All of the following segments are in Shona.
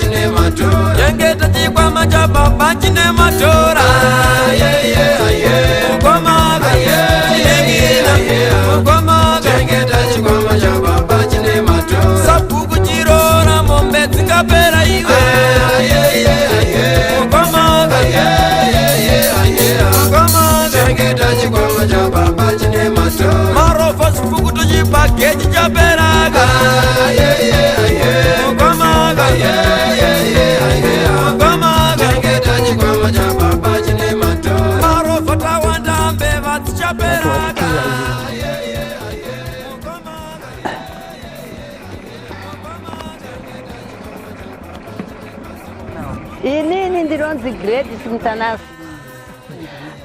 chine matora. Chengeta chikwama cha baba chine matora. Mukomaka chinengina, mukomaka. Chengeta chikwama cha baba chine matora. Sabhuku chirora mombe dzingapera iwe. Mukomaka, mukomaka. Chengeta chikwama cha baba chine matora. Marofa zipfukuto chibhagechi chaperaka. Mukomaka, mukomaka. Chengeta chikwama cha baba chine matora. Marofa tawanda mbeva dzichaperaka. Inini ndinonzi Gladys Mutanasi.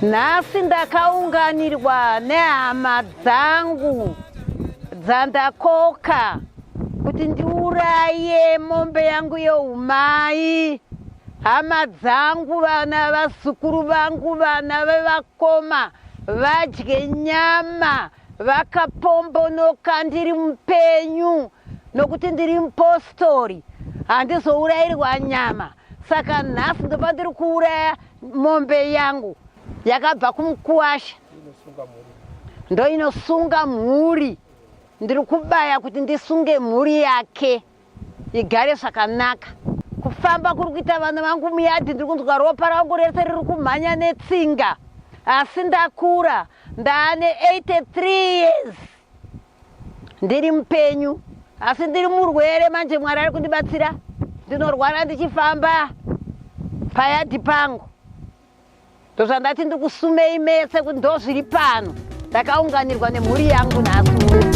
Nhasi ndakaunganirwa nehama dzangu dzandakoka kuti ndiuraye mombe yangu yeumai. Hama dzangu, vana vazukuru vangu, vana vevakoma vadye nyama vakapombonoka ndiri mupenyu nokuti ndiri mupostori handizourayirwa nyama. Saka nhasi ndopandiri kuuraya mombe yangu yakabva kumukuwasha ndoinosunga mhuri. Ndiri kubaya kuti ndisunge mhuri yake igare zvakanaka. Kufamba kuri kuita vana vangu muyadhi ndiri kunzwa ropa rangu rese riri kumhanya netsinga asi ndakura ndaane 83 years ndiri mupenyu asi ndiri murwere manje Mwari ari kundibatsira ndinorwara ndichifamba payadhi pangu. Ndozvandati ndikusumei mese kuti ndozviri pano. Ndakaunganirwa nemhuri yangu nhasi uno.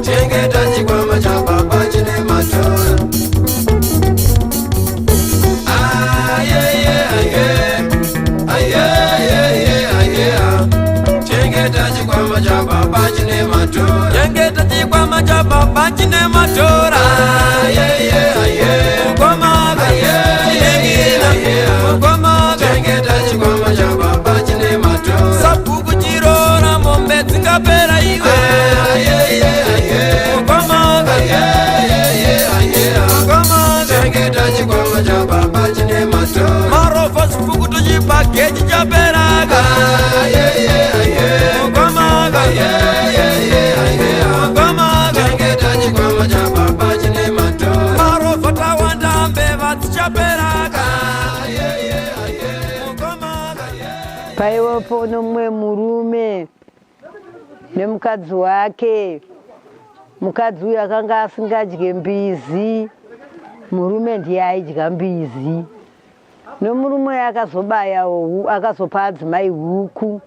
Chengeta chikwama cha baba chine matora. Chengeta chikwama cha baba chine matora. Chengeta chikwama cha baba chine matora. Mukomaka chinengina, mukomaka. Chengeta chikwama cha baba chine matora. Sabhuku chirora mombe dzingapera iwe. Mukomaka, mukomaka. Chengeta chikwama cha baba chine matora. Marofa zipfukuto chibhagechi chaperaka. Mukomaka, mukomaka. Chengeta chikwama cha baba chine matora. Marofa tawanda mbeva dzichaperaka. Mukomaka. Paivapo nomumwe murume nemukadzi wake. Mukadzi uyu akanga asingadye mbizi, murume ndiye aidya mbizi. Nomurume uyu akazobaya akazopa adzimai huku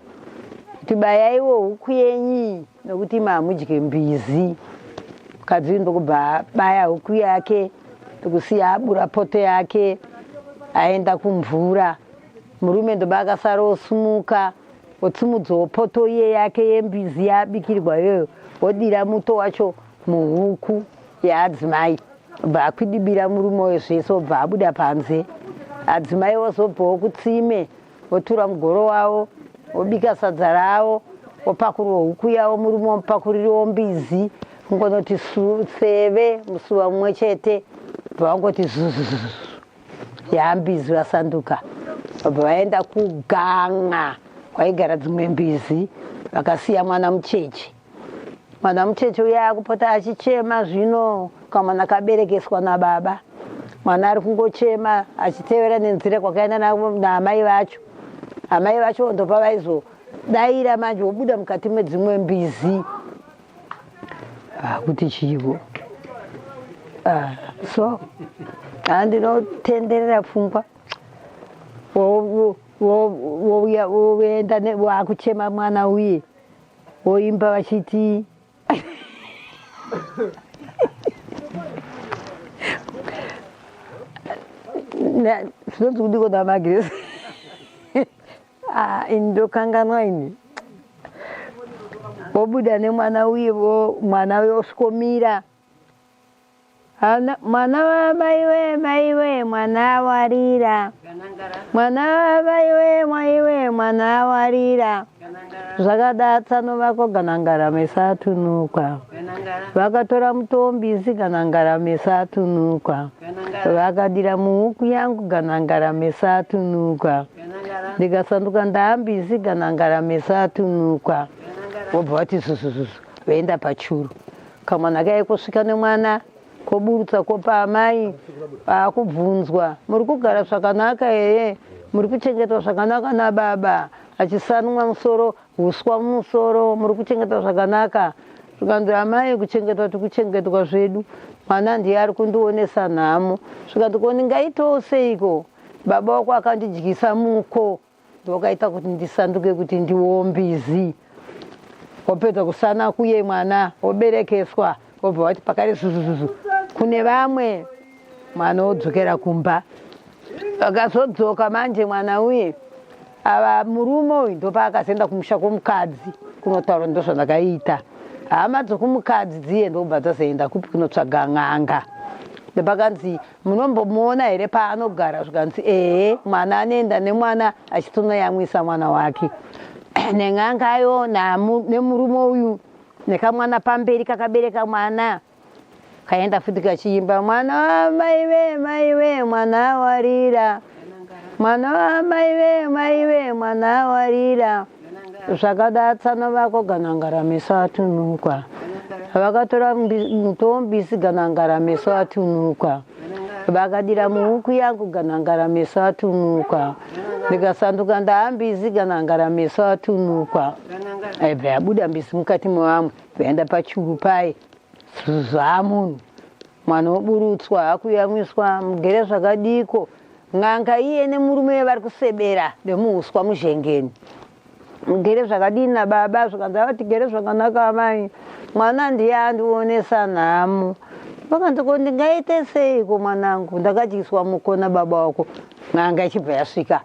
kuti bayaiwo huku yenyu nokuti imi hamudye mbizi. Mukadzi uyu ndokubva abaya huku yake ndokusiya abura poto yake aenda kumvura. Murume ndoba akasara osumuka otsumudzawo poto iye yake yembizi yaabikirwa iyoyo odira muto wacho muhuku yaadzimai obva akwidibira murume uyo zvese obva abuda panze. Adzimai ozobvawo kutsime otura mugoro wavo obika sadza ravo opakurwa huku yavo murume omupakurirawo mbizi kungonoti seve musuva mumwe chete bva vangoti zuzuzuzu yaambizi vasanduka vabva vaenda kugan'a kwaigara dzimwe mbizi vakasiya mwana mucheche. Mwana mucheche uya akupota achichema zvino kamwana kaberekeswa nababa. Mwana ari kungochema achitevera nenzira kwakaenda naamai vacho. Amai vacho ndopa vaizodaira manje vobuda mukati medzimwe mbizi. Kuti chiiko? So handinotenderera pfungwa. Wouya woenda wakuchema mwana uye voimba vachiti zvinonzi kudiko namagiresi. Ini ndokanganwa ini. Vobuda nemwana uye mwana uye osvikomira. Mwana wamaiwe maiwe mwana warira, mwana wamaiwe maiwe mwana warira. Zvakadatsa vako ganangara mesatunukwa, vakatora mutombisi ganangara mesatunukwa, vakadira muhuku yangu ganangara mesatunukwa, ndikasanduka ndaambisi ganangara mesatunukwa. Vobva vati zuzuzuzu voenda pachuru, kamwana kai kusvika nemwana koburutsa kopa amai, akubvunzwa muri kugara zvakanaka here, muri kuchengetwa zvakanaka nababa, achisanwa musoro uswa mumusoro, muri kuchengetwa zvakanaka. Zvikanzi amai kuchengetwa tikuchengetwa zvedu, mwana ndiye ari kundionesa nhamo. Zvikanzi ko ndingaitawo seiko, baba wako akandidyisa muko ndokaita kuti ndisanduke kuti ndiwombizi. Wopedza kusana kuye mwana woberekeswa, wobva wati pakare zuzuzuzu kune vamwe, mwana wodzokera kumba. Akazodzoka manje mwana uye ava murume uyu ndopaakazoenda kumusha kwomukadzi kunotaura ndozvandakaita. Hama dzokumukadzi dziye ndobva dzazoenda kupi kunotsvaga n'anga. Ndopakanzi munombomuona here paanogara? Zvikanzi ehe, mwana anoenda nemwana achitonoyamwisa mwana wake nen'angayo nemurume uyu nekamwana pamberi kakabereka mwana kaenda futi kachiimba mwana wamaive maive mwana warira, mwana wamaive maive mwana warira. Zvakadatsana vako ganangara meso atunukwa, vakatora mutombisi ganangara meso atunukwa, vakadira muhuku yangu ganangara meso atunukwa, ndikasanduka ndaambisi ganangara meso atunukwa. Aibva yabuda mbisi mukati mevamwe vaenda pachuru paye zvamunhu mwana woburutswa akuyamwiswa mugere zvakadiko. N'anga iye nemurume vari kusebera nemuuswa muzhengeni, mugere zvakadini nababa? Zvikanzi ava tigere zvakanaka amai, mwana ndiye andionesa nhamo. Vakanzi ko ndingaite seiko mwanangu, ndakadyiswa muko nababa wako. N'anga ichibva yasvika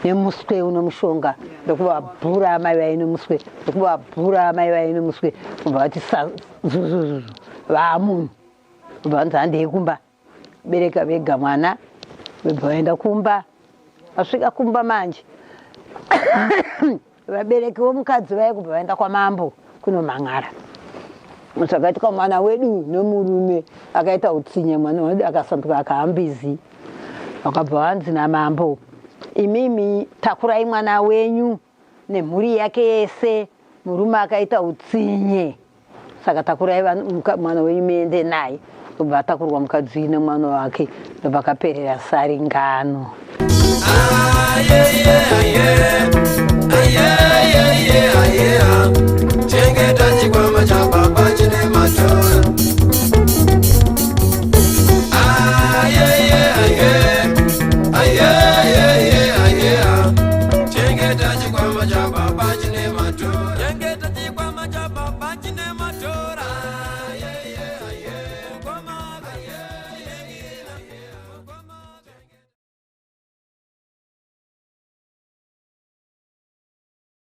nemuswe unomushonga ndokuvabhura amai vaine muswe, ndokuvabhura amai vaine muswe, kubva vati zuzuzuzu vaamunhu. Kubva vanzi handei kumba, bereka vega mwana, vobva vaenda kumba. Vasvika kumba manje vabereki vomukadzi vaya kubva vaenda kwamambo kunomhan'ara zvakaitika mwana wedu nemurume akaita utsinye, mwana wedu akasanduka akahambizi. Vakabva vanzi namambo, imimi takurai mwana wenyu nemhuri yake yese, murume akaita utsinye, saka takurai mwana wenyu muende naye. Ndobva atakurwa mukadzi nemwana wake, ndobvakaperera saringano. Chengeta chikwama cha baba chine